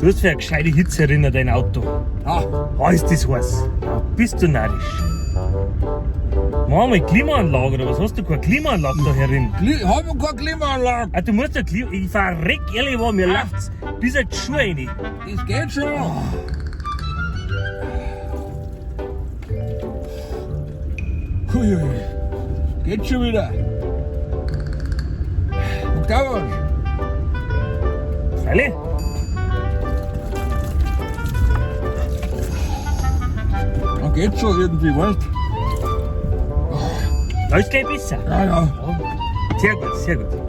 Du hast für eine gescheite Hitze erinnert dein Auto. Ah, Oh, ist das heiß. Ja, bist du narrisch. Mach mal Klimaanlage oder was hast du? Keine Klimaanlage da herin. Hab ich keine Klimaanlage. Ah, du musst ja Klima. Ich verreck ehrlich war, mir läuft's bis in die Schuhe rein. Das geht schon. Hui, hui. Geht schon wieder. Und da was? Freilich? Dann geht's schon irgendwie, weißt Da ist gleich besser. Ja, ja. Sehr gut, sehr gut.